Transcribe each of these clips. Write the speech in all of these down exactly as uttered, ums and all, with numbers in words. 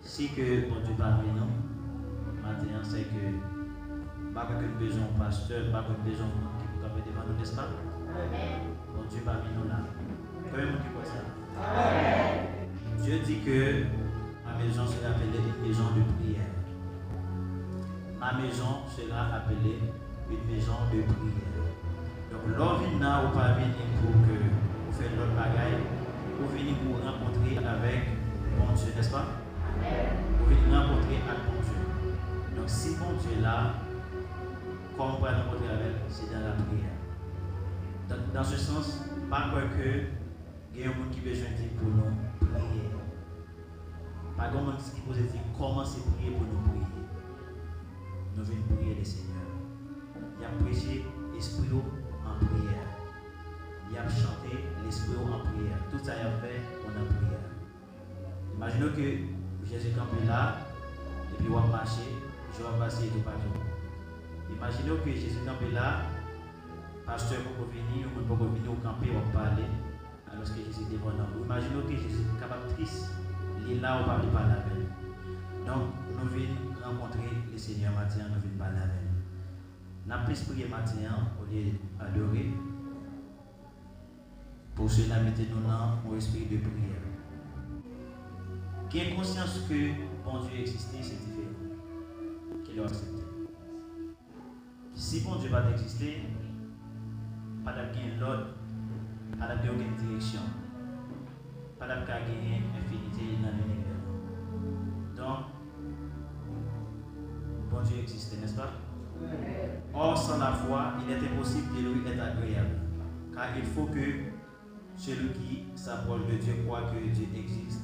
Si ke Bondye pami nou, maten an, se ke m pa kwè ke n bezwen yon pastè, m pa kwè n bezwen yon moun ki pou kanpe devan nou, nèspa? Amèn. Bondye pami nou la. Konbyen moun ki kwè sa? Amèn. Dieu dit que ma maison sera appelée une maison de prière. Ma maison sera appelée une maison de prière. Donk, lè w vin la, ou pa vini pou ke ou fè lòt bagay, ou vini pou w rankontre avèk Bondye, nèspa? Ou vini rankontre ak Bondye. Donk, si Bondye la, kòman w pral rankontre avè l? Se dans la prière. Dans, dans ce sens, m pa kwè ke gen yon moun ki bezwen di pou nou priye. Pa gen moun ki sipoze di kòmanse priye pou nou priye. Nou vin priye Lesenyè. Y ap preche espri w an priyè. Y ap chante lespri w an priyè. Tout sa y ap fè, ou nan priyè. Imajine w ke Jezi kanpe la, epi w ap mache, je w ap vasiye toupatou. Imajine w ke Jezi kanpe la, pastè poko vini, yon moun poko vini, ou kanpe, w ap pale. Alòske Jezi devan nan ou. Imajine w ke Jezi kapab tris, li la, ou pa vle pale avè l. Donk, nou vin rankontre Lesenyè maten an, nou vin pale avè l. N ap plis priye maten an olye adore. Pou sela, mete nou nan yon espri de priyè. Gen konsyans ke Bondye egziste, se diferan. Ke lè w aksepte. Si Bondye pa t egziste, pa t ap gen lòd, pa t ap gen okenn direksyon, pa t ap ka genyen enfinite nan linivè. Donk, Bondye egziste, n'est-ce pas? Or, sans la foi, il est impossible de lui être agréable, car il faut que celui qui s'approche de Dieu croit que Dieu existe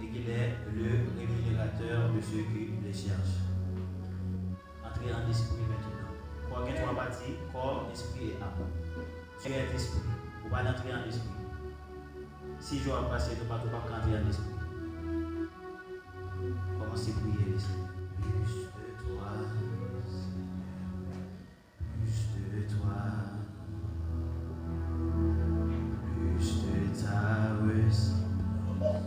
et qu'il est le rémunérateur de ceux qui le cherchent. Antre an espri mentnan. Kò gen twa pati, kò, espri e am. Tu es esprit. Ou pral antre an espri. Si jou ap pase, nou pa, nou p ap ka antre an espri. Kòmanse priye, Lesenyè. Plus de toi, Seigneur. Plus de toi, plus de ta ressemblance,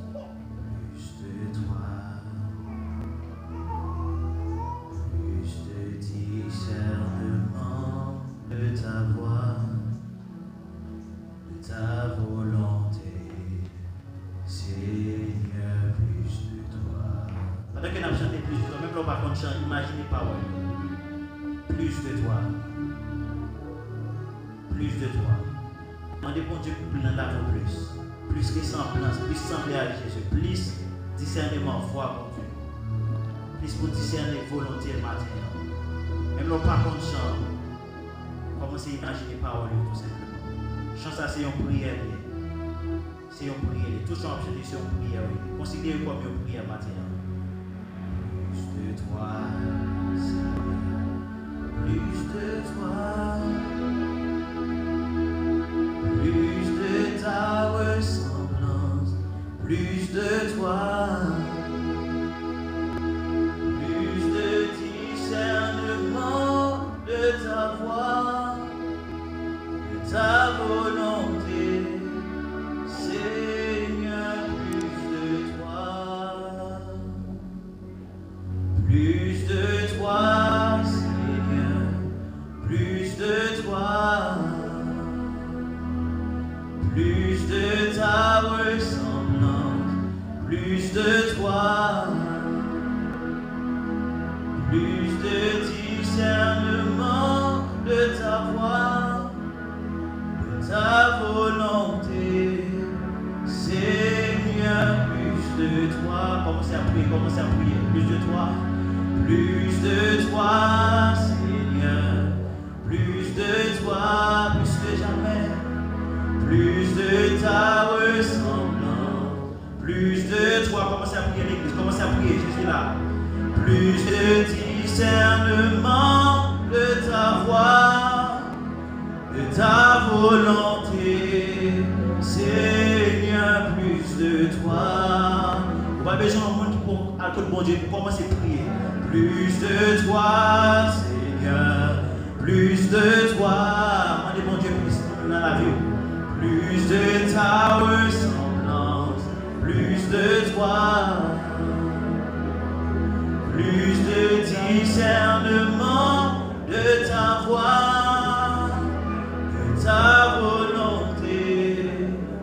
plus de toi, plus de discernement de ta voix, de ta volonté. Seigneur, plus de toi. Pandan ke n ap chante plus de toi, menm lè w pa konn chan, imajine pawòl yo. Plus de toi. Plus de toi. Mande Bondye pou l nan lavi w plis. Plis resanblans, plis sanble ak Jezi, plis disèneman vwa Bondye. Plis pou disène volonte l maten an. Menm lè w pa konn chan, kòmanse imajine pawòl yo tou senpleman. Chan sa se yon priyè li ye. Se yon priyè li ye. Tout sa w ap chante, se yon priyè wi. Konsidere l kòm yon priyè maten an. Plus de toi, Seigneur. Plus de toi. Plus de ta ressemblance. Plus de toi. Plus de discernement de ta voix, de ta volonté, Seigneur, plus de toi. Plus de toi, Seigneur, plus de toi, plus de ta ressemblance, plus de toi, plus de discernement de ta voix, de ta volonté, Seigneur, plus de toi. Kòmanse a priye, kòmanse a priye. Plus de toi, plus de toi, Seigneur, plus de toi, plus que jamais, plus de ta ressemblance, plus de toi. Kòmanse a priye, legliz, kòmanse a priye, Jezi la. Plus de discernement de ta voix, de ta volonté, Seigneur, plus de toi. Ou pa bezwen yon moun ki pou al kot Bondye pou kòmanse priye. Plus de toi, Seigneur, plus de toi. Mande Bondye plis nan lavi w. Plus de ta ressemblance, plus de toi. discernement de ta voix, de ta volonté,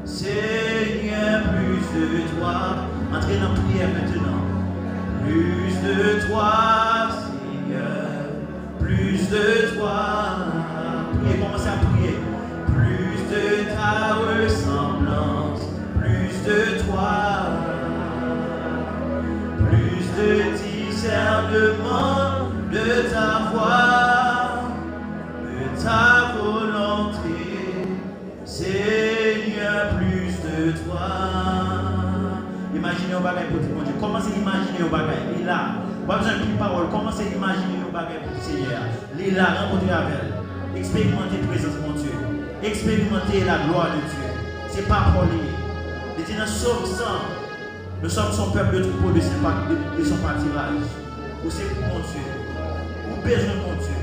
Seigneur, plus de toi. Antre nan priyè mentnan. Plus de toi, Seigneur, plus de toi. Priye, kòmanse a priye. Plus de ta ressemblance, plus de toi, plus de discernement de ta voix, de ta volonté, Seigneur, plus de toi. Imajine yon bagay pou di Bondye. Kòmanse imajine yon bagay. Li la. Ou pa bezwen pil pawòl. Kòmanse imajine yon bagay pou di Senyè a. Li la, rankontre avè l. Eksperimante prezans Bondye. Eksperimante la gloire de Dieu. Se pa pa w li ye. Li di nan Sòm san, nous sommes son peuple, le troupeau de, ses pa- de, de son pâturage. Ou se pou Bondye. Ou bezwen Bondye.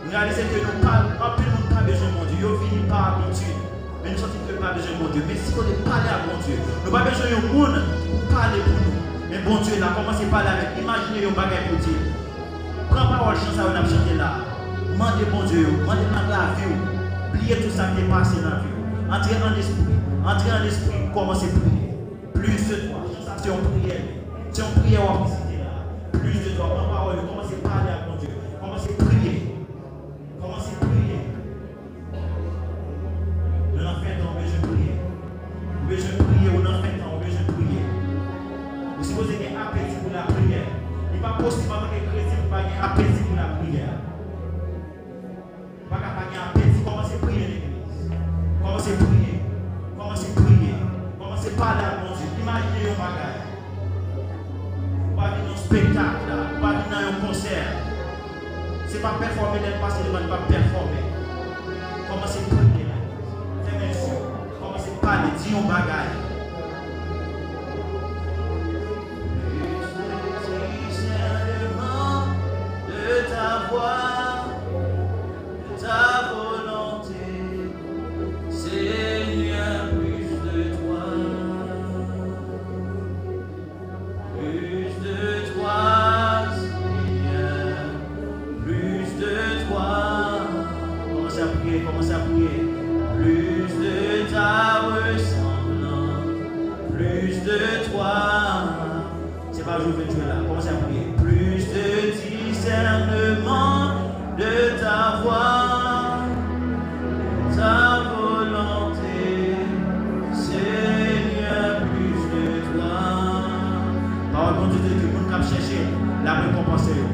Nou reyalize ke nou pa, anpil moun pa bezwen Bondye. Yo vini pa abitid. Men nou santi ke nou pa bezwen Bondye. Men si Bondye pale ak Bondye, nou pa bezwen yon moun pou pale pou nou. Men Bondye la, kòmanse pale avèk. Imajine yon bagay pou di. Pran pawòl chan sa yo n ap chante la. Mande Bondye yo, mande l nan lavi w. Bliye tout sa k te pase nan vi w. Antre an espri. Antre an espri, kòmanse priye. Plus de toi. Chan sa se yon priyè. Se yon priyè w ap resite la. Plus de toi. Pran pawòl yo, kòmanse pale ak Bondye. Kòmanse priye. Kòmanse priye. Nou nan fen tan, ou bezwen priye. Ou bezwen priye, ou nan fen tan, ou bezwen priye. Ou sipoze gen apeti pou lapriyè. Li pa posib antanke kretyen pou pa gen apeti pou lapriyè. Ou pa ka pa gen apeti, kòmanse priye legliz. Kòmanse priye. Kòmanse priye. Kòmanse pale ak Bondye. Imajine yon bagay. Ou pa vin nan spektak la, ou pa vin nan yon konsè. Se pa pèfòme lè n pase devan n p ap pèfòme. Kòmanse priye la. Fèmen je w. Kòmanse pale, di yon bagay. Plus de discernement de ta voix, de ta volonté, Seigneur, plus de toi. Plus de toi, Seigneur, plus de toi. Kòmanse a priye, kòmanse a priye. Plus de ta ressemblance, plus de toi. Se pa jou fèt jwe la, kòmanse a priye. Plus de discernement de ta voix, ta volonté, Seigneur, plus de toi. Pawòl Bondye di ke moun k ap chèche l, l ap rekonpanse yo.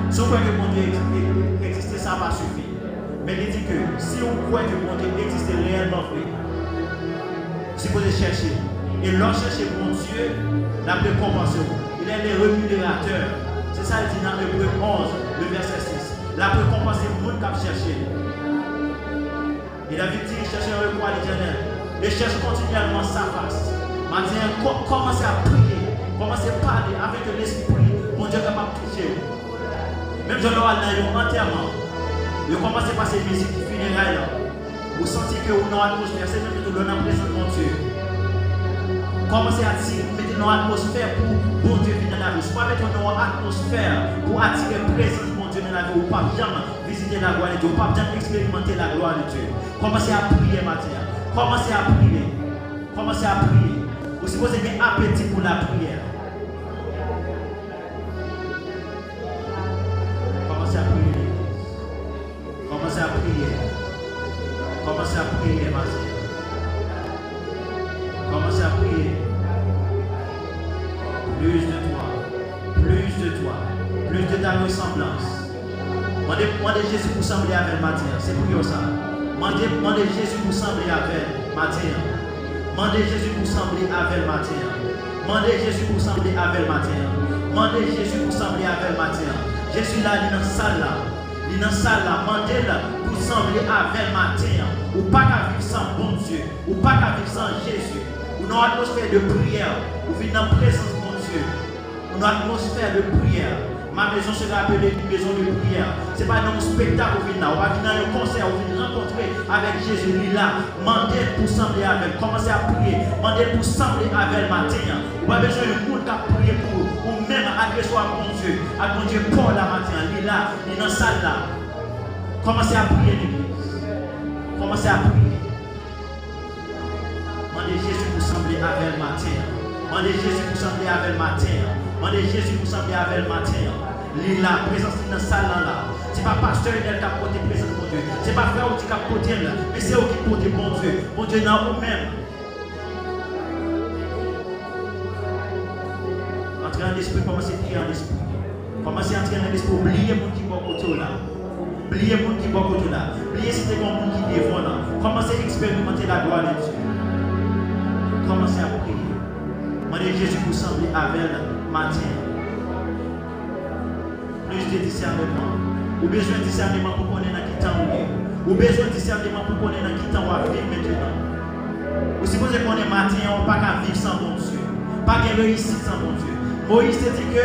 Si w kwè ke Bondye egziste, sa pa sifi. Men li di ke si w kwè ke Bondye egziste reyèlman vre, ou sipoze chèche. E lè w chèche Bondye, l ap rekonpanse w. Il est le rémunérateur. Se sa l di nan Ebre onz, le vèsè sis. L ap rekonpanse moun k ap chèche l. E David di, cherchez en repos à l'Éternel et cherche continuellement sa face. Maten an, kò- kòmanse a priye, kòmanse pale afin ke Lespri Bondye kapab touche w. Menm jan lè w al nan yon antèman, yo kòmanse pase mizik fineray lan. Ou santi ke ou nan atmosfè, se menm jan tou lè w nan prezans Bondye. Kòmanse atire, mete nan yon atmosfè pou Bondye vin nan lavi w. Si w pa mete w nan yon atmosfè pou atire prezans Bondye nan lavi w, ou p ap janm vizite laglwa de Dye. Ou p ap janm eksperimante laglwa de Dye. Kòmanse a priye maten an. Kòmanse a priye. Kòmanse a priye. Ou sipoze gen apeti pou lapriyè. Kòmanse a priye legliz. Kòmanse a priye. Kòmanse a priye maten an. Kòmanse a priye. Plus de toi. Plus de toi. Plus de ta ressemblance. Mande, mande Jezi pou sanble avè l maten an. Se priyè w sa. Mande, mande Jezi pou sanble avè l maten an. Mande Jezi pou sanble avè l maten an. Mande Jezi pou sanble avè l maten an. Mande Jezi pou sanble avè l maten an. Jezi la, li nan sal la. Li nan sal la. Mande l pou sanble avè l maten an. Ou pa ka viv san Bondye. Ou pa ka viv san Jezi. Ou nan yon atmosfè de priyè. Ou vin nan prezans Bondye. Ou nan atmosfè de priyè. Ma maison sera appelée une maison de prière. Se pa nan yon spektak ou vin la. Ou pa vin nan yon konsè. Ou vin rankontre avèk Jezi. Li la. Mande l pou sanble avè l. Kòmanse ap priye. Mande l pou sanble avè l maten an. Ou pa bezwen yon moun k ap priye pou ou. Ou menm adrese w ak Bondye. ak Bondye pa w la maten an, li la, li nan sal la. Kòmanse ap priye, legliz. Kòmanse ap priye. Mande Jezi pou sanble avè l maten an. Mande Jezi pou sanble avè l maten an. Mande Jezi pou sanble avè l maten an. Li la, prezans li nan sal lan la. Se pa pastè Enèl k ap pote prezans Bondye. Se pa frè Odi k ap pote l, men se ou ki pote Bondye. Bondye nan ou menm. Antre an espri, kòmanse priye an espri. Kòmanse antre nan lespri w, bliye moun ki bò kote w la. Bliye moun ki bò kote w la. Bliye si te gen yon moun ki devan w la. Kòmanse eksperimante la glwa de Dye. Kòmanse ap priye. Mande Jezi pou sanble avè l maten an. Plis de disèneman. Ou bezwen disèneman pou konnen nan ki tan ou ye. Ou bezwen disèneman pou konnen nan ki tan w ap viv mentenan. Ou sipoze konnen maten an ou pa ka viv san Bondye. Pa gen reyisit san Bondye. Moyiz te di ke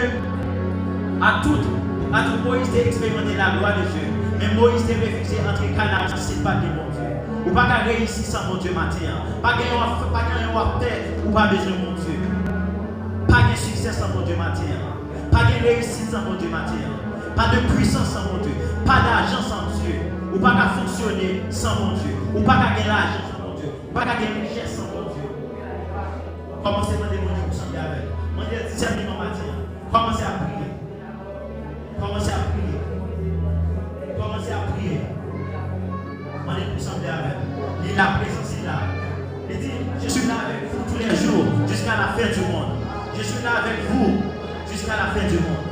a tout, a tout Moyiz te eksperimante la glwa de Dye, men Moyiz te refize antre Kanaran si l pa t gen Bondye. Ou pa ka reyisi san Bondye maten an. Pa gen yon, pa gen yon w ap fè, ou pa bezwen Bondye. Pa gen siksè san Bondye maten an. Pa gen reyisit san Bondye maten an. Pa de pwisans san Bondye. Pa dajan san Dye. Ou pa ka fonksyone san Bondye. Ou pa ka gen lajan san Bondye. Ou pa ka gen richès san Bondye. Kòmanse mande Bondye pou sanble avè l. Mande l disèneman maten an. Kòmanse ap priye. Kòmanse ap priye. Kòmanse ap priye. Mande pou sanble avè l. Li la, prezans li la. Li di, Je suis là avec vous tous les jours, jusqu'à la fin du monde. Je suis là avec vous, jusqu'à la fin du monde.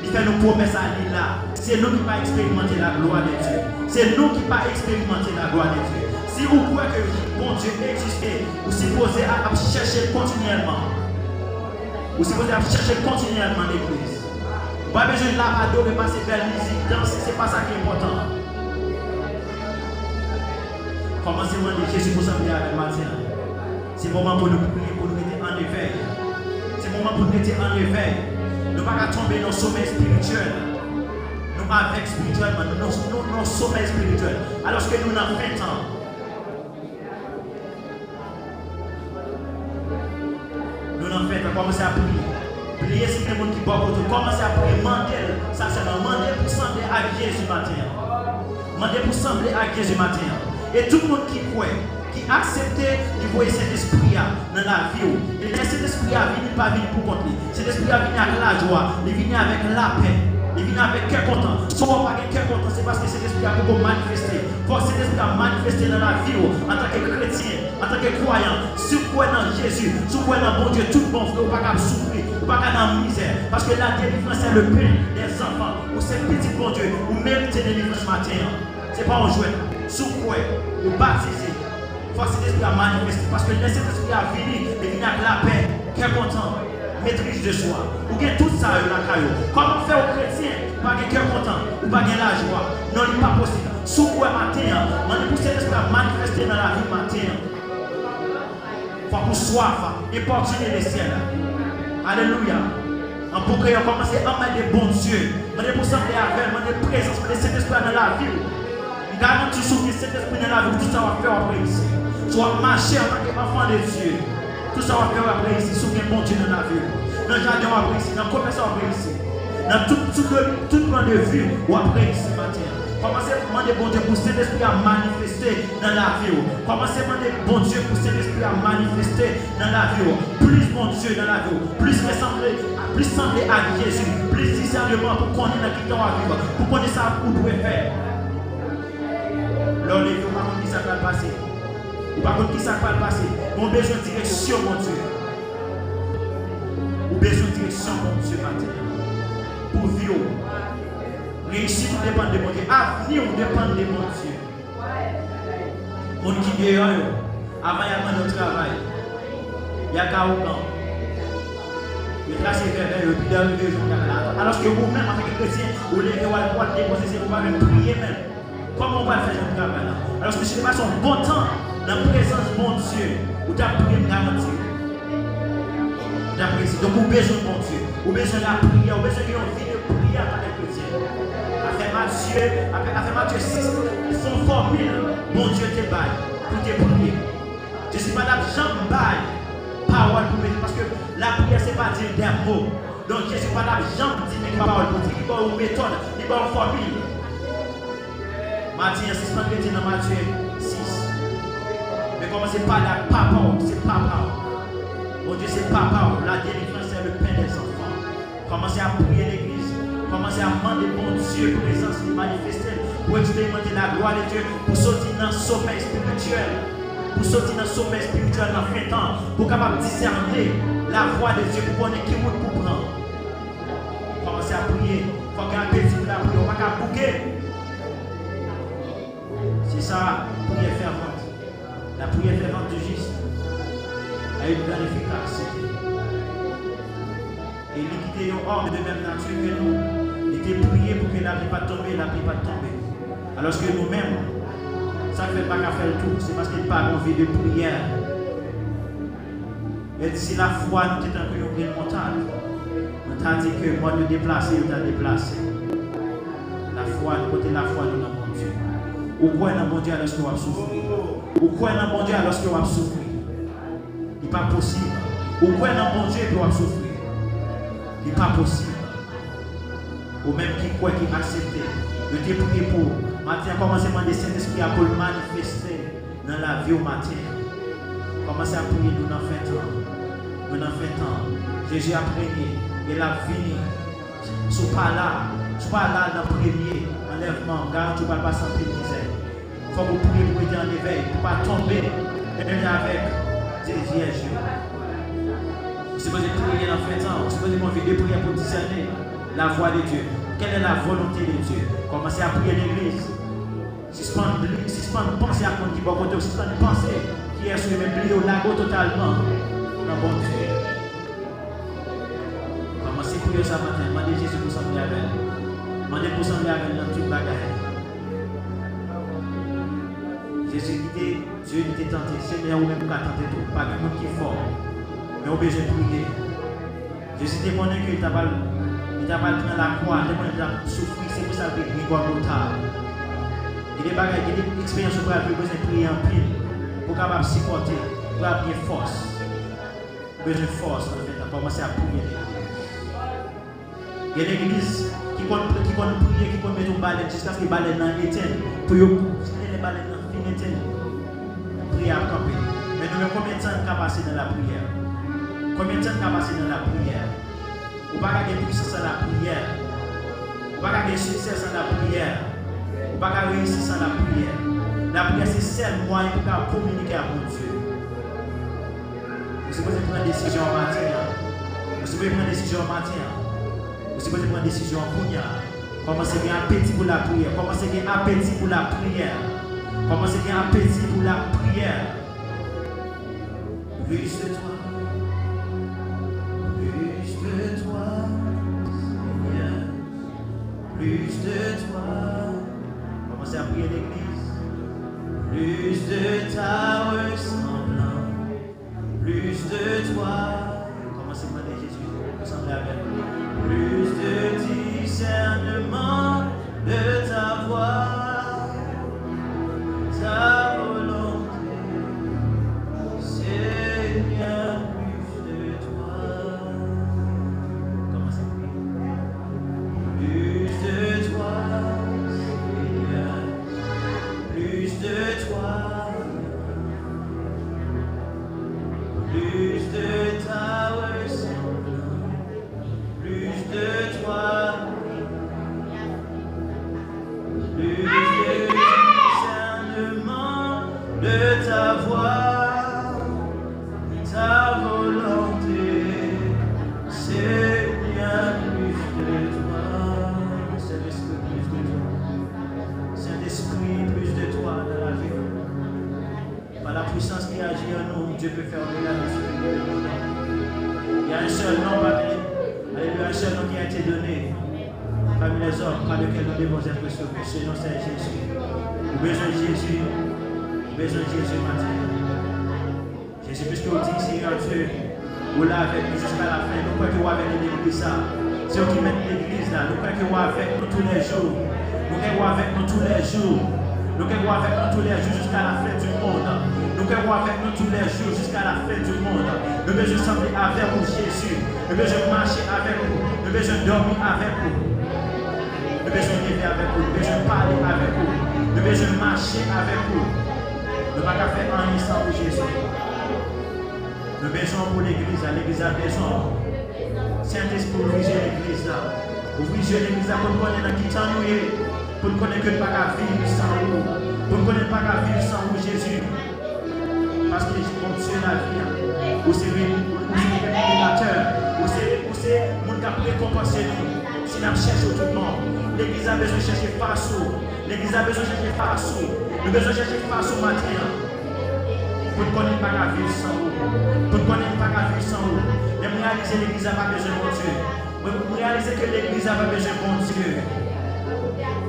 Li fè nou pwomès a li la. Se nou ki pa eksperimante la glwa de Dye. Se nou ki pa eksperimante la glwa de Dye. Si ou kwè ke Bondye egziste, ou sipoze ap chèche l kontinyèlman. Ou sipoze ap chèche l kontinyèlman, legliz. Ou pa bezwen l ap adore, pase bèl mizik, danse, se pa sa ki enpòtan. Kòmanse mande Jezi pou sanble avè l maten an. Se moman pou nou priye, pou nou rete an evèy. Se moman pou nou rete an evèy. Nou pa ka tonbe nan somèy espirityèl. Nou avèg espirityèlman, nou nan, nou nan somèy espirityèl. Alòske nou nan fen tan. Nou nan fen tan, kòmanse ap priye. Bliye si gen moun ki bò kote w, kòmanse ap priye, mande l sa sèlman, mande l pou sanble ak Jezi maten an. Mande pou sanble ak Jezi maten an. E tout moun ki kwè, ki aksepte, li voye Sentespri a nan lavi w. E lè Sentespri a vini, li pa vini pou kont li. Sentespri a vini ak lajwa, li vini avèk lapè, li vini avèk kè kontan. Si w pa gen kè kontan, se paske Sentespri a poko manifeste. Fòk Sentespri a manifeste nan lavi w antanke kretyen, antanke kwayan. Si w kwè nan Jezi, si w kwè nan Bondye tout bon vre, ou pa ka ap soufri, ou pa ka nan mizè. Paske la délivrance est le pain des enfants. Ou se pitit Bondye, ou merite delivrans maten an. Se pa yon jwèt. Si w kwè, ou batize, fòk Sentespri a manifeste. Paske lè Sentespri a vini, li vini ak lapè, kè kontan, maîtrise de soi. Ou gen tout sa yo lakay ou. Kòman fè ou kretyen, ou pa gen kè kontan, ou pa gen lajwa? Non, li pa posib. Si w kwè maten an, mande pou Sentespri a manifeste nan lavi w maten an. Fòk ou swaf, importuner le ciel. Alelouya. An bon kreyòl, kòmanse anmède Bondye. Mande pou sanble avè l, mande prezans, mande Sentespri a nan lavi w. M garanti w, si w gen Sentespri nan lavi w, tout sa w ap fè, w ap reyisi. Si w ap mache antanke enfant de Dieu, tout sa w ap fè, w ap reyisi. Si w gen Bondye nan lavi w, nan jaden w ap reyisi, nan komès w ap reyisi, nan tout, tout, tout plan de vie w ap reyisi maten an. Kòmanse mande Bondye pou Sentespri a manifeste nan lavi w. Kòmanse mande Bondye pou Sentespri a manifeste nan lavi w. Plis Bondye nan lavi w, plis resanble, plis sanble ak Jezi, plis disèneman pou konnen nan ki tan w ap viv, pou konnen sa ou dwe fè. Lè w leve, ou pa konn ki sa k pral pase. Ou pa konn ki sa k pral pase. Men w bezwen direksyon Bondye. Ou bezwen direksyon Bondye maten an pou vi w. Reyisit ou depann de Bondye. Avni w depann de Bondye. Moun ki deyò yo, avan y al mande yon travay, y al ka ougan. Yo trase vèvè yo, epi lè yo rive yo jwenn travay la. Alòske ou menm, antanke kretyen, ou leve w al, w al depoze se, ou pa menm priye menm. Kòman ou pral fè jwenn travay la? Alòske si te pase yon bon tan nan prezans Bondye, ou t ap priye, m garanti w. Ou t ap reyisi. Donk, ou bezwen Bondye. Ou bezwen lapriyè. Ou bezwen gen yon vi de priyè antanke kretyen. Afè Matye, afè, afè Matye sis, se yon fòmil Bondye te bay pou te priye. Jezi pa t ap janm bay pawòl pou mete, paske lapriyè se pa di de mo. Donk, Jezi pa t ap janm di, men ki pawòl pou di, li ba w yon metòd, li ba w yon fòmil. Maten an, sispann rete nan Matye sis. Men kòmanse pale ak papa w, se papa w. Bondye se papa w, la délivrance est le pain des enfants. Kòmanse ap priye legliz, kòmanse ap mande Bondye prezans li manifeste, pou eksperimante la gloire de Dieu, pou soti nan somèy espirityèl, pou soti nan somèy espirityèl nan fen tan, pou kapab disène la voix de Dieu, pou konnen ki wout pou pran. Kòmanse ap priye. Fòk gen apeti pou lapriyè. Ou pa ka bouke. Se sa, priyè fèvant. La prière fervente du juste a une grande efficacité. E li ki te yon òm de menm nati ke nou, li te priye pou ke lapli pa t tonbe, lapli pa t tonbe. Alòske nou menm, sa k fè n pa ka fè l tou, se paske n pa gen yon vi de priyè. Yo di si lafwa nou te tankou yon grenn montad, nou ta di ke mòn yo deplase, yo ta deplase. Lafwa nou, kote lafwa nou nan Bondye? Ou kwè nan Bondye alòske w ap soufri? Ou kwè nan Bondye alòske w ap soufri? Li pa posib. Ou kwè nan Bondye epi w ap soufri? Li pa posib. Ou menm ki kwè, ki aksepte, yo te priye pou ou. Maten an, kòmanse mande Sentespri a pou l manifeste nan lavi w maten an. Kòmanse ap priye, nou nan fen tan. Nou nan fen tan. Jezi ap renye e l ap vini. Si w pa la, si w pa la nan premye anlèvman, m garanti w pral pase anpil mizè. Fòk ou priye pou w rete an evèy, pou w pa tonbe menm jan avèk de vyèj yo. Ou sipoze priye nan fen tan, ou sipoze gen yon vi de priyè pou disène la voix de Dieu. Quelle est la volonté de Dieu? Kòmanse ap priye legliz. Sispann bli-, sispann panse ak moun ki bò kote w. Sispann panse kiyès ou ye, men bliye w, lage w totalman nan Bondye. Kòmanse priye sa maten. Mande Jezi pou sanble avè l. Mande pou sanble avè l nan tout bagay. Jezi ki te Dye, li te tante. Senyè, ou menm ou ka tante tou. Pa gen moun ki fò. Men ou bezwen priye. Jezi te konnen ke li ta pral, li ta pral pran lakwa, li te konnen li t ap soufri, se pou sa l te vini Gòlgota. Gen de bagay, gen de eksperyans ou pral viv, ou bezwen priye anpil pou w kapab sipòte, pou w ap gen fòs. Ou bezwen fòs nan fen tan, kòmanse ap priye legliz. Gen legliz ki konn, ki konn priye, ki konn mete yon balèn jiskaske balèn nan etenn, pou yo, lè balèn nan fin etenn, priyè ap kanpe. Men nou menm, konbyen tan n ka pase nan lapriyè? Konbyen tan n ka pase nan lapriyè? Ou pa ka gen pwisans san lapriyè. Ou pa ka gen siksè san lapriyè. Ou pa ka reyisi san lapriyè. Lapriyè se sèl mwayen pou w ka kominike ak Bondye. Ou sipoze pran desizyon an maten an. Ou sipoze pran desizyon an maten an. Ou sipoze pran desizyon an kounye a. Kòmanse gen apeti pou lapriyè. Kòmanse gen apeti pou lapriyè. Kòmanse gen apeti pou lapriyè. Plus de toi, plus de toi, Seigneur, plus de toi. Kòmanse ap priye legliz. Plus de ta ressemblance, plus de toi. Kòmanse mande Jezi pou sanble avè l. Plus de discernement de ta voix, ta volonté, Seigneur, plus de toi. Kòmanse priye. Plus de toi, Seigneur, plus de toi, plus de ta ressemblance. Plus de toi, plus de discernement de ta voix, ta volonté, Seigneur, plus de toi. Saint-Esprit, plus de toi. Saint-Esprit, plus de toi dans la vie. Par la puissance qui agit en nous, Dieu peut faire au-delà de ce que nous demandons. Il y a un seul nom parmi, alléluia, un seul nom qui a été donné parmi les hommes, par lequel nous devons être sauvés. Ce nom, c'est Jésus. Ou bezwen Jezi. Ou bezwen Jezi maten. Jezi, piske ou di, Seigneur Dieu, ou la avèk nou jiska lafen. Nou kwè ke ou avèk nou depi sa. Se ou ki mèt legliz la. Nou kwè ke ou avèk nou toulèjou. Nou kwè ke ou avèk nou toulèjou. Nou kwè ke ou avèk nou toulèjou jiska lafen di mond. Nou kwè ke ou avèk nou toulèjou jiska lafen di mond. Nou bezwen sanble avèk ou, Jezi. Nou bezwen mache avèk ou. Nou bezwen dòmi avèk ou. Nou bezwen leve avèk ou. Nou bezwen pale avèk ou. Nou bezwen mache avèk ou. Nou pa ka fè anyen san ou, Jezi. Nou bezwen w pou legliz la. Legliz la bezwen w. Sentespri, ouvri je legliz la. Ouvri je legliz la pou n konnen nan ki tan nou ye. Pou n konnen ke n pa ka viv san ou. Pou n konnen n pa ka viv san ou, Jezi. Paske Bondye lavi a, ou se re-, ou se revelatè, ou se, ou se moun k ap rekonpanse nou. Si n ap chèche w tout bon, legliz la bezwen chèche fas ou. Legliz la bezwen chèche fas ou. Nou bezwen chèche fas ou maten an. Pou n konnen n pa ka viv san ou. Pou n konnen n pa ka viv san ou. Men m reyalize legliz la pa bezwen Bondye. Mwen, mwen reyalize ke legliz la pa bezwen Bondye.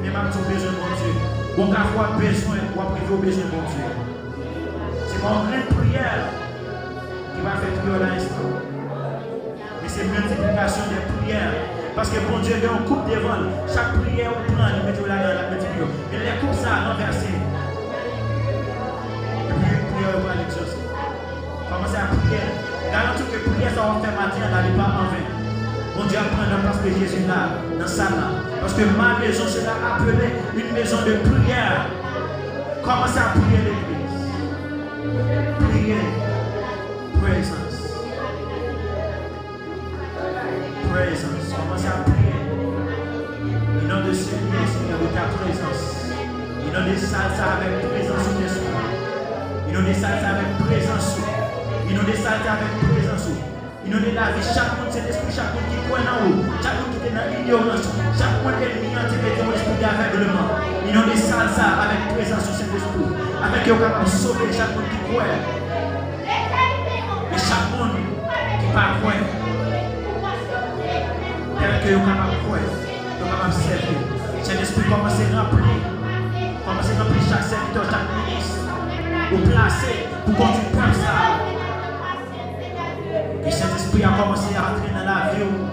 Men m ap di w bezwen Bondye. Bon, kafou w ap bezwen, w ap rive w bezwen Bondye. Se pa yon grenn priyè ki va fè triyòl a enstans. Men se miltiplikasyon de priyè. Paske Bondye gen yon koup devan l. Chak priyè ou pran, li mete w ladan l, l ap miltipliye w. Men lè koup sa a ranvèse, epi priyè yo pral egzòse. Kòmanse ap priye. Garanti w ke priyè sa w ap fè maten an la, li pa anven. Bondye ap pran nan plas ke Jezi la, nan sal la. Paske ma maison sera appelée une maison de prière. Kòmanse ap priye legliz. Priye. Presence. Presence. Kòmanse ap priye. Inonde se lye, Senyè, de ta prezans. Inonde sal sa avèk prezans ou, Sentespri. Inonde sal sa avèk prezans ou. Inonde sal sa avèk prezans ou. Inonde lavi chak moun, Sentespri, chak moun ki kwè nan ou, chak moun ki te nan inyorans, chak moun ènmi an te mete yon espri davègleman. Inonde sal sa avèk prezans ou, Sentespri, afenke yo kapab sove chak moun ki kwè. Men chak moun ki pa kwè, pèmèt ke yo kapab kwè, yo kapab sèvi. Sentespri, kòmanse ranpli, kòmanse ranpli chak sèvitè, chak minis ou plase pou kondui pèp sa a. Ke Sentespri a kòmanse antre nan lavi w.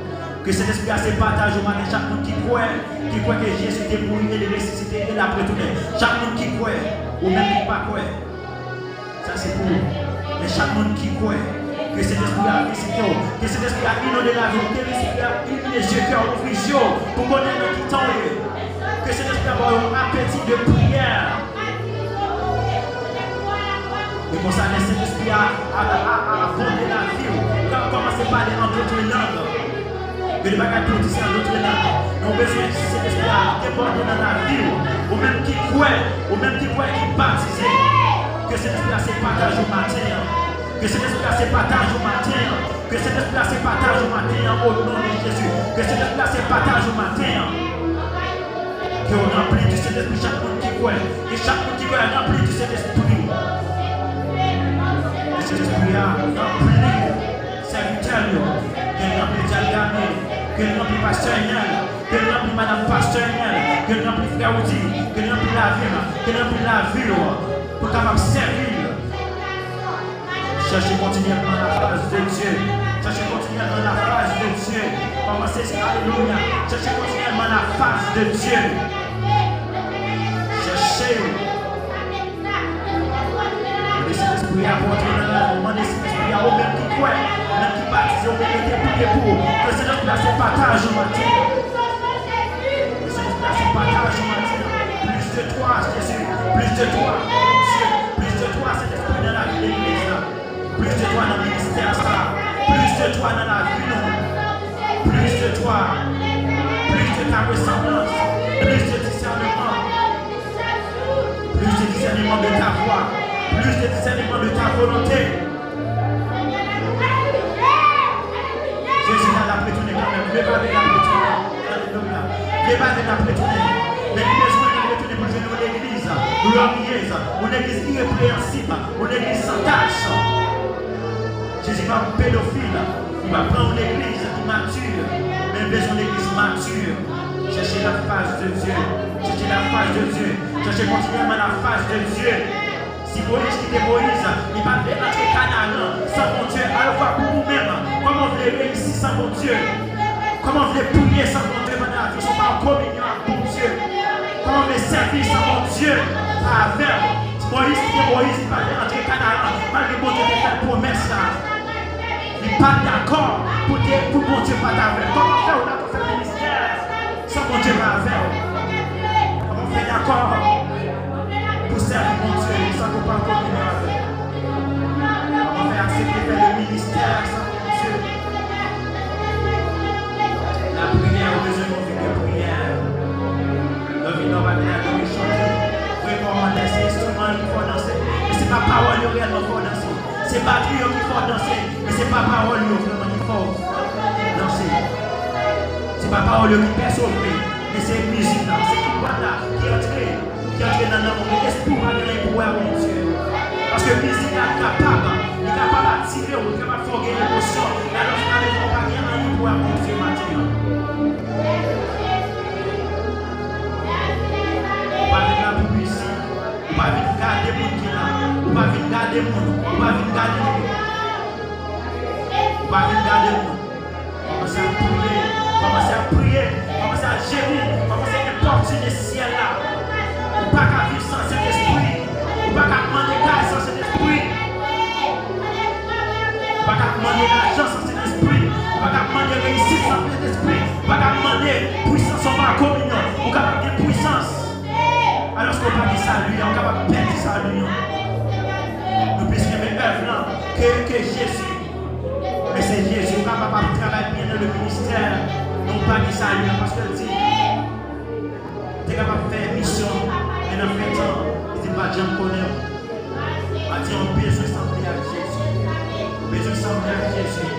Ke Sentespri a se pataj ou maten, chak moun ki kwè, ki kwè ke Jezi te mouri e li resisite e l ap retounen. Chak moun ki kwè, ou menm ki pa kwè. Sa se pou ou. Men chak moun ki kwè, ke Sentespri a vizite w, ke Sentespri a inonde lavi w, ke Sentespri a ilimine je kè w, ouvri je w, pou konnen nan ki tan w ye. Ke Sentespri a ba w yon apeti de priyè. E konsa, lè Sentespri a, a, a, a, a abonde lavi w, ou ka kòmanse pale an dotre lang. Gen de bagay pou w di se an dotre lang. Men ou bezwen Sentespri a debòde nan lavi w. Ou menm ki kwè, ou menm ki kwè, ki batize. Ke Sentespri a se pataj ou maten an. Ke Sentespri a se pataj ou maten an. Ke Sentespri a se pataj ou maten an, o non de Jezi. Ke Sentespri a se pataj ou maten an. Ke w ranpli di Sentespri chak moun ki kwè. Ke chak moun ki kwè ranpli di Sentespri. Ke Sentespri a ranpli sèvitè l yo. Ke l ranpli Djal Gade. Ke l ranpli pastè Enèl. Ke l ranpli madanm pastè Enèl. Ke l ranpli frè Woody. Ke l ranpli lavi m. Ke l ranpli lavi w. Pou kapab sèvi l. Cherchez continuellement la face de Dieu. Cherchez continuellement la face de Dieu. Kòmanse, alelouya. Cherchez continuellement la face de Dieu. Chèche. Mande Sentespri a pou antre nan lavi w. Mande Sentespri a, ou menm ki kwè, ou menm ki batize, ou menm ki te priye pou ou. Ke Sentespri a se pataj ou maten. Ke Sentespri a se pataj ou maten. Plus de toi, Jésus. Plus de toi, Dieu. Plus de toi, Sentespri, nan lavi legliz la. Plis de twa nan ministè sa. Plis de twa nan lavi nou. Plis de twa. Plis de ta resanblans. Plis de disèneman. Plis de disèneman de ta vwa. Plis de disèneman de ta volonte. Jezi la, l ap retounen kanmenm. Vle pa vle, l ap retounen. Alelouya. Vle pa vle, l ap retounen. Men li bezwen l retounen pou l jwenn yon legliz glorieuse, yon legliz irepreyansib, yon legliz san tach. Jezi pa yon pedofil. Li pa pran yon legliz ki mati, men l bezwen yon legliz mati. Cherchez la face de Dieu. Cherchez la face de Dieu. Cherchez continuellement la face de Dieu. Si Moyiz kite Moyiz, li pa t vle antre Kanaran san Bondye. Al vwa pou ou menm. Kòman w vle reyisi san Bondye? Kòman w vle priye san Bondye pandan avan w pa an kominyon ak Bondye? Kòman w vle sèvi san Bondye pa avè w? Si Moyiz kite Moyiz, li pa t vle antre Kanaran, malgre Bondye te fè l pwomès la. Li pa t dakò pou te, pou Bondye pa t avè l. Kòman fè ou dakò fè ministè san Bondye pa avè w? Kòman fè dakò pou sèvi Bondye san ke w pa an kominyon avè l? Kòman fè aksepte fè le ministè san Bondye? Lapriyè, ou bezwen yon vi de priyè. Lè w vin nan, w pa vin adore, chante. Vre kòmantè, se enstriman yo ki fè w danse. Men se pa pawòl yo reyèlman fè w danse. Se batri yo ki fè w danse. Men se pa pawòl yo vrèman ki fè w danse. Se pa pawòl yo ki pèse w vre. Men se mizik la, se kout bwat la ki antre, ki antre nan nanm ou. Men espri w pa gen anyen pou wè ak Bondye. Paske mizik la, li kapab, li kapab atire w, li kapab fè w gen emosyon. Men alò, finalman, ou pa gen anyen pou wè ak Bondye maten an. Ou pa vin la pou mizik. Ou pa vin gade moun ki la. Ou pa vin gade moun. Ou pa vin gade moun. Ou pa vin gade moun. Kòmanse ap priye. Kòmanse ap priye. Kòmanse ap jemi. Kòmanse enpòtine syèl la. Ou pa ka viv san Sentespri. Ou pa ka mande kay san Sentespri. Ou pa ka mande lajan san Sentespri. Ou pa ka mande reyisit san Sentespri. Ou pa ka mande pwisans san pa kominyon. Ou kapab gen pwisans. Alòske w pa gen sali an, ou kapab pèdi sali an. Nou plis renmen èv lan ke, ke Jezi. Men se Jezi, ou kapab ap travay byen nan le ministè, men ou pa gen sali an, paske l di, te kapab fè misyon, men nan fen tan, li di, m pa t janm konnen w. Maten an, ou bezwen sanble ak Jezi. Ou bezwen sanble ak Jezi.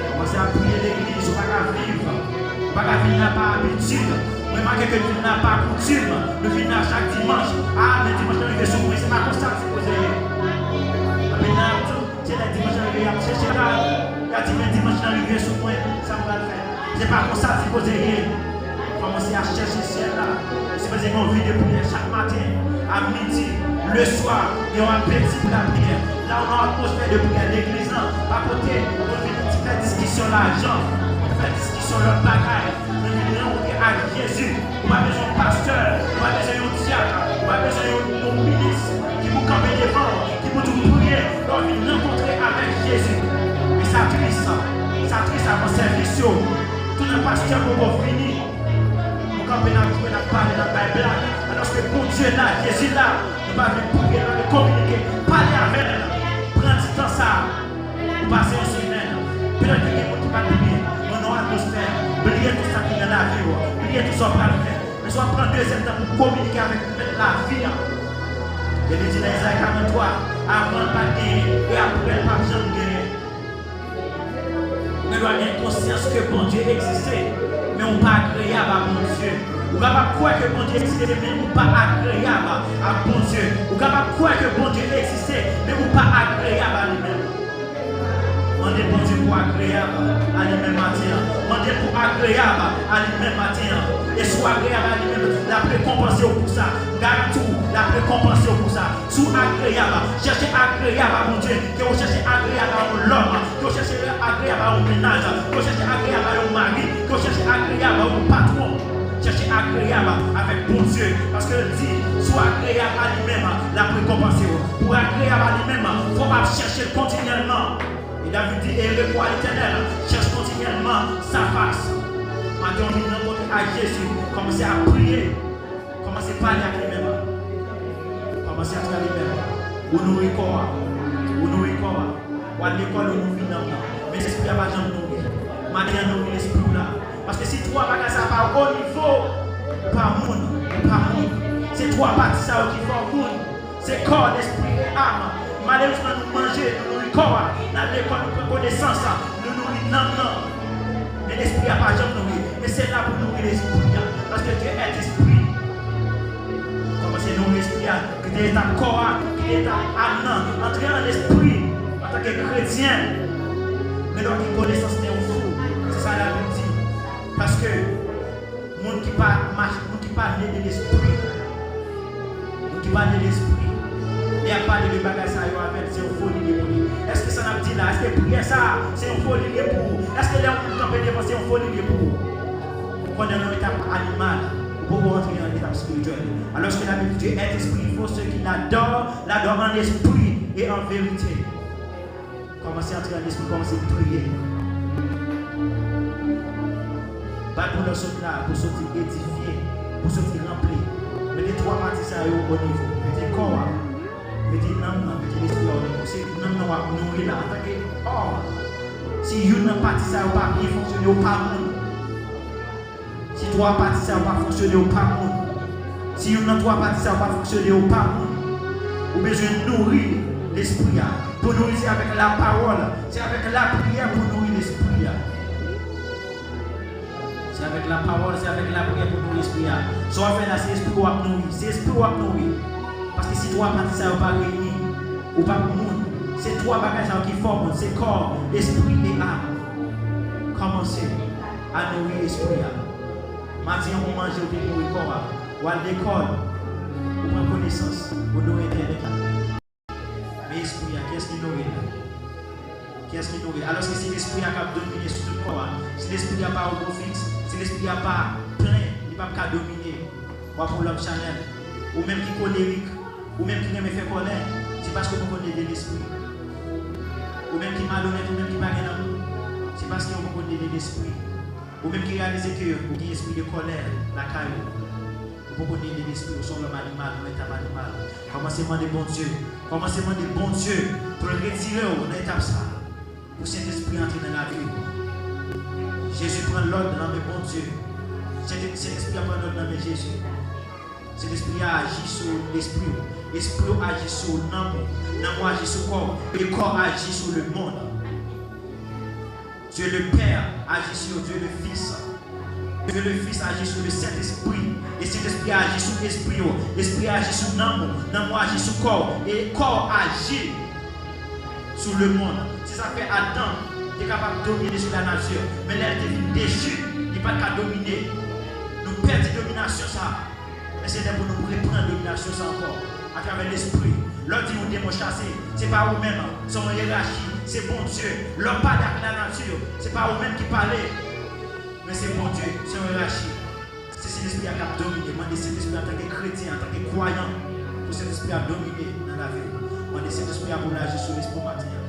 Kòmanse ap priye legliz, ou pa ka viv. Ou pa ka vin la pa abitid. Ou remake ke nou vin la pa koutim. Nou vin la chak dimanch. A, men dimanch lan rive sou mwen, se pa konsa l sipoze ye. Anpil nan y ap di w, se lè dimanch lan rive, y ap chèche kay. Y ap di, men dimanch lan rive sou mwen, sa m pral fè? Se pa konsa l sipoze ye. Kòmanse a chèche syèl la. Ou sipoze gen yon vi de priyè chak maten, a midi, le swa, gen yon apeti pou lapriyè. La ou nan atmosfè de priyè legliz lan, pa kote pou vin fè diskisyon lajan, pou fè diskisyon lòt bagay. Men vin rankontre ak Jezi. Ou pa bezwen yon pastè, ou pa bezwen yon dyak, ou pa bezwen yon, yon minis ki pou kanpe devan w, ki pou di w priye, lè w vin rankontre avèk Jezi. E sa tris, sa tris avan sèvis yo. Tout lè pastè poko fini, nou kanpe, n ap jwe, n ap pale, n ap bay blag. Alòske Bondye la, Jezi la, nou pa vle priye, nou pa vle kominike, pale avè l. Pran ti tan sa. Ou pase yon semèn, petèt ke gen moun ki pa t bliye, men nan atmosfè, bliye tout sa ki nan lavi w, bliye tout sa w pral fè. Men si w ap pran dezyèm tan pou kominike avèk Mèt lavi a. Bib la di nan Ezayi karanntwa, avan l pa t genyen, e apre l p ap janm genyen. Ou gen dwa gen konsyans ke Bondye egziste, men ou pa agreyab a Bondye. Ou kapab kwè ke Bondye egziste, men ou pa agreyab a, a Bondye. Ou kapab kwè ke Bondye egziste, men ou pa agreyab a li menm. Mande Bondye pou agreyab a li menm maten an. Mande pou agreyab a li menm maten an. E si w agreyab a li menm, l ap rekonpanse w pou sa. M garanti w, l ap rekonpanse w pou sa. Si w agreyab, chèche agreyab a Bondye, ke w chèche agreyab a yon lòm, ke w chèche agreyab a yon mennaj, ke w chèche agreyab a yon mari, ke w chèche agreyab a yon patwon. Chèche agreyab avèk Bondye, paske l di, si w agreyab a li menm, l ap rekonpanse w. Pou w agreyab a li menm, fò w ap chèche l kontinyèlman. E David di, élève à l'Éternel, cherche continuellement sa face. Maten w vin rankontre ak Jezi, kòmanse ap priye. Kòmanse pale ak li menm. Kòmanse ap pale li menm. Ou nouri kò a. Ou nouri kò a. W al lekòl, ou nouri nanm nan. Men lespri a pa janm nouri. Maten an, nouri lespri w la. Paske si twa bagay sa pa o nivo, ou pa moun. Ou pa moun. Se twa pati sa yo ki fè w moun. Se kò, lespri e am. Malerezman, nou manje, nou nouri kò a. N al lekòl, nou pran konesans, nou nouri nanm nan. Men lespri a pa janm nouri. Men se la pou nouri lespri a. Paske Dye est esprit. Kòmanse nouri lespri a. Kite etap kò a, kite etap am nan. Antre an lespri. Antanke kretyen, gen dwa gen konesans, men ou fou. Se sa Labib di. Paske moun ki pa mache, moun ki pa ne de lespri, moun ki pa ne lespri, lè y ap pale de bagay sa yo avè l, se yon foli li ye pou li. Èske sa n ap di la, èske priyè sa a, se yon foli li ye pou ou? Èske lè yon moun kanpe devan, se yon foli li ye pou ou? Ou konnen nan etap animal, ou poko rantre nan etap espirityèl. Alòske Labib di, Dieu est esprit, il faut ceux qui l'adorent, l'adorent en esprit et en vérité. Kòmanse antre an lespri, kòmanse priye. Bay pou lè w sot la, pou soti edifye, pou soti ranpli. Mete twa pati sa yo o nivo. Mete kò a, mete nanm nan, mete lespri a o nivo. Se nanm nan w ap nouri la. Antanke òm, si youn nan pati sa yo pa byen fonksyone, ou pa moun. Si twa pati sa yo pa fonksyone, ou pa moun. Si youn nan twa pati sa yo pa fonksyone, ou pa moun. Ou bezwen nouri lespri a. Pou nouri, se avèk lapawòl, se avèk lapriyè pou nouri lespri a. Se avèk lapawòl, se avèk lapriyè pou nouri lespri a. Sa w ap fè la, se espri w ap nouri. Se espri w ap nouri. Paske si twa pati sa yo pa reyini, ou p ap moun. Se twa bagay sa yo ki fè w moun. Se kò, espri e am. Kòmanse a nouri espri a. Maten an, ou manje, ou vin nouri kò a. Ou al lekòl, ou pran konesans, ou nouri entèlèk la. Men espri a, kiyès ki nouri l la? Kiyès ki nouri l? Alòske si lespri a k ap domine sou tout kò a, si lespri a pa o bon fiks, si lespri a pa plen, li p ap ka domine. W ap yon lòt chanèl. Ou menm ki kolerik, ou menm ki renmen fè kòlè, se paske w poko nede lespri. Ou menm ki malonèt, ou menm ki pa gen lanmou, se paske w poko nede lespri. Ou menm ki reyalize ke ou gen espri de kòlè lakay ou, ou poko nede lespri, ou se yon lòm animal, yon etap animal. Kòmanse mande Bondye, kòmanse mande Bondye pou l retire w nan etap sa a. Pou Sentespri antre nan lavi w. Jezi pran lòd nan men Bondye. Sent-, Sentespri a pran lòd nan men Jezi. Sentespri a aji sou lespri w. Espri w aji sou nanm ou. Nanm ou aji sou kò w. E kò w aji sou lemonn. Dieu le Père aji sou Dieu le Fils. Dieu le Fils aji sou le Sentespri. E Sentespri a aji sou espri w. Espri a aji sou nanm ou. Nanm ou aji sou kò w. E kò w aji sou lemonn. Se sa k fè Adan te kapab domine sou lanati. Men lè l te vin dechi, li pa t ka domine. Nou pèdi dominasyon sa a. Men se lè pou nou reprann dominasyon sa ankò. Atravè lespri. Lè w di yon demon chase, se pa ou menm. Se yon yerachi. Se Bondye. Lè w pale ak lanati, se pa ou menm ki pale. Men se Bondye, se yon yerachi. Se Sentespri a k ap domine. Mande Sentespri a antanke kretyen, antanke kwayan, pou Sentespri a domine nan lavi w. Mande Sentespri a pou l aji sou lespri w maten an.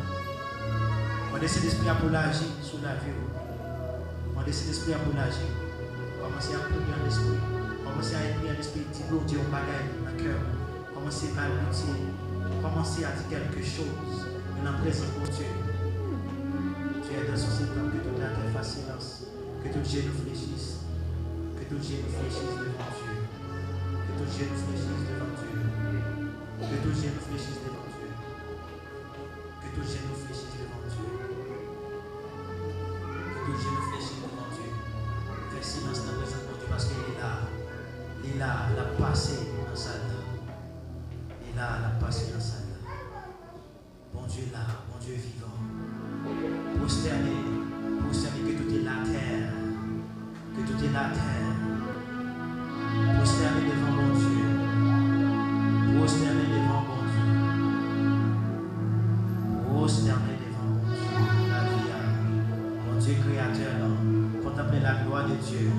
Mande Sentespri a pou l aji sou lavi w. Mande Sentespri a pou l aji. Kòmanse a priye an lespri. Kòmanse a priye an lespri. Di Bondye yon bagay nan kè w. Kòmanse ba l pitye. Kòmanse a di quelque chose. Men nan prezans Bondye. Dieu est dans son sceptre, que toute la terre fasse silence. Que tout genou fléchisse. Que tout genou fléchisse devant Dieu. Que tout genou fléchisse devant Dieu. Que tout genou fléchisse devant Dieu. Que tout genou fléchisse devant Dieu. Que tout genou fléchisse devant Dieu. Fè silans nan prezans Bondye paske li la. Li la, l ap pase nan sal la. Li la, l ap pase nan sal la. Bondye la, Bondye vivan. Pwostène, pwostène, que toute la terre, que toute la terre, pwostène devan Bondye, pwostène devan Bondye, pwostène devan Bondye, lavi a, Bondye kreyatè nou, kontanple la glwa de Dieu.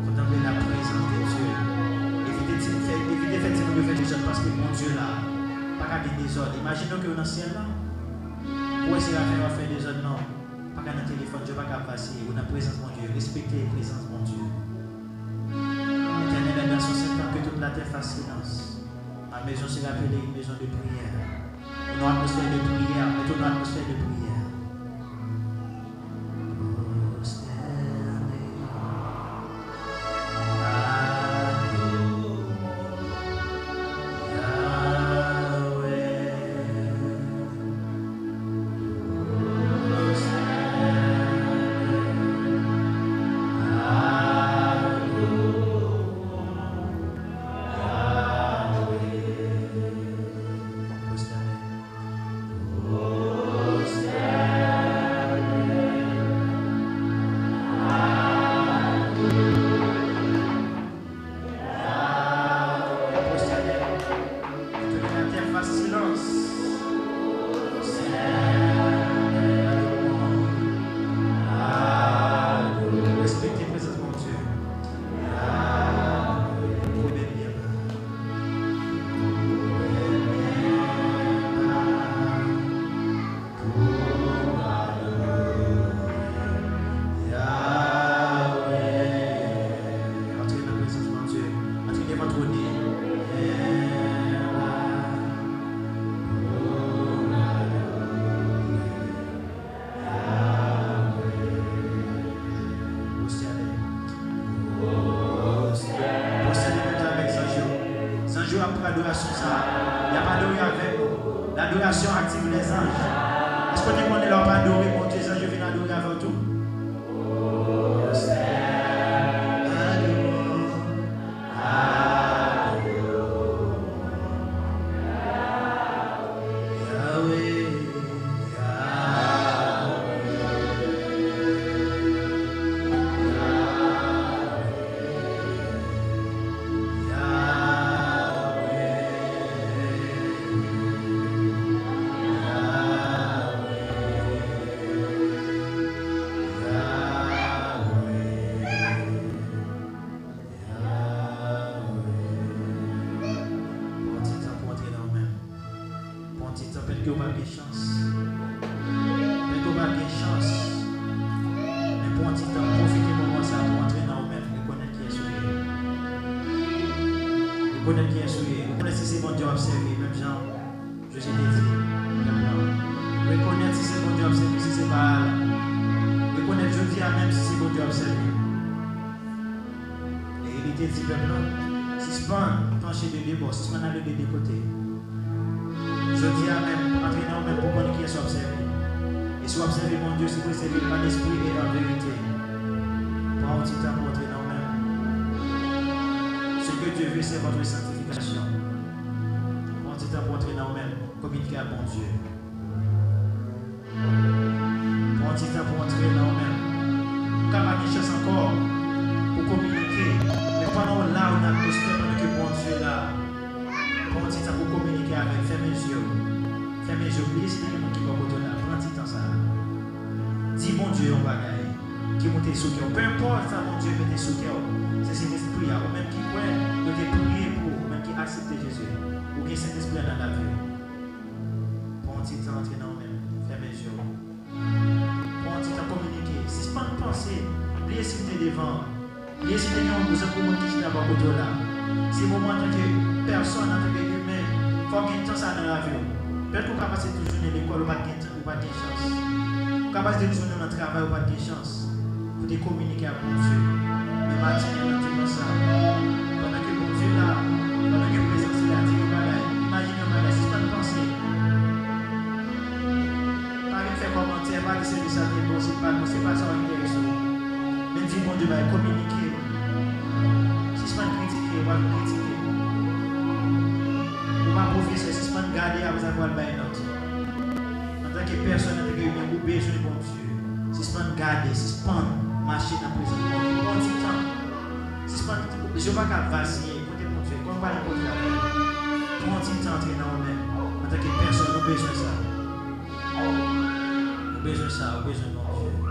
Kontanple la prezans de Dye. Evite ti, fè, evite fè timoun yo fè dezòd paske Bondye la. Pa ka gen dezòd. Imajine w ke w nan syèl la. Pou wè serafin yo ap fè dezòd, non. Pa ka nan telefòn, je pa ka vasiye. Ou nan prezans Bondye. Respekte prezans Bondye. L'Éternel est dans son sceptre, que toute la terre fasse silence. Ma maison sera appelée une maison de prière. Ou nan atmosfè de priyè, mete w nan atmosfè de priyè. Pwostène, adore Yahweh. Pwostène, adore Yahweh. Pwostène. Adorasyon aktive lèzanj. Èske w te konnen lè w ap adore Bondye, zanj yo vin adore avè w tou? Pran ti tan pou antre nan ou menm. Pran ti tan, pètèt ke w pa gen chans. Pètèt ke w pa gen chans. Men pran ti tan, pwofite moman sa a pou antre nan ou menm, rekonèt kiyès ou ye. Rekonèt kiyès ou ye. Rekonèt si se Bondye w ap sèvi, menm jan Jozye te di pèp lan, rekonèt si se Bondye w ap sèvi, si se Baal. Rekonèt jodi a menm si se Bondye w ap sèvi. E li te di pèp lan, sispann panche de de bò, sispann ale de de kote. Jodi a menm, antre nan ou menm pou w konn kiyès w ap sèvi. E si w ap sèvi Bondye, w sipoze sèvi l an espri e an verite. Pran yon ti tan pou antre nan ou menm. Ce que Dieu veut, c'est votre sanctification. Pran yon ti tan pou antre nan ou menm. Kominike ak Bondye. Pran yon ti tan pou antre nan ou menm. Ou ka pa gen chans ankò pou kominike, men pandan w la, ou nan atmosfè, pandan ke Bondye la, pran yon ti tan pou kominike avè l. Fèmen je w. Fèmen je w. Bliye si te gen moun ki bò kote w la. Pran ti tan sa a. Di Bondye yon bagay ki moute sou kè w. Penpòt sa Bondye mete sou kè w, se Sentespri a. Ou menm ki kwè, yo te priye pou ou, ou menm ki aksepte Jezi, ou gen Sentespri a nan lavi w. Pran yon ti tan antre nan ou menm. Fèmen je w. Pran yon ti tan kominike. Sispann panse. Bliye si w te devan. Bliye si te gen yon zanmi ou moun ki chita bò kote w la. Se moman antanke pèsòn, antanke imen, fò w gen tan sa nan lavi w. Pètèt ou ka pase tout jounen lekòl, ou pa t gen tan, ou pa t gen chans. Ou ka pase tout jounen nan travay, ou pa t gen chans pou te kominike ak Bondye. Men maten an, nan dimanch sa, pandan ke Bondye la, pandan ke prezans li la, di yon bagay, imajine yon bagay, sispann panse. Pa vin fè kòmantè, pa di sèvis sa te bon, se pa bon, se pa sa w enterese w. Men di Bondye bay, kominike. Sispann kritike, w ap kritike. Ou pa pwofesè, sispann gade apre sa pou w al bay nòt. Antanke pèsòn, antanke imen, ou bezwen Bondye. Sispann gade, sispann mache nan prezans Bondye. Pran ti tan. Sispann, je w pa ka vasiye. Kote Bondye, kòman w pral rankontre avè l? Pran ti tan antre nan ou menm. Antanke pèsòn, ou bezwen sa. Ou bezwen sa, ou bezwen Bondye.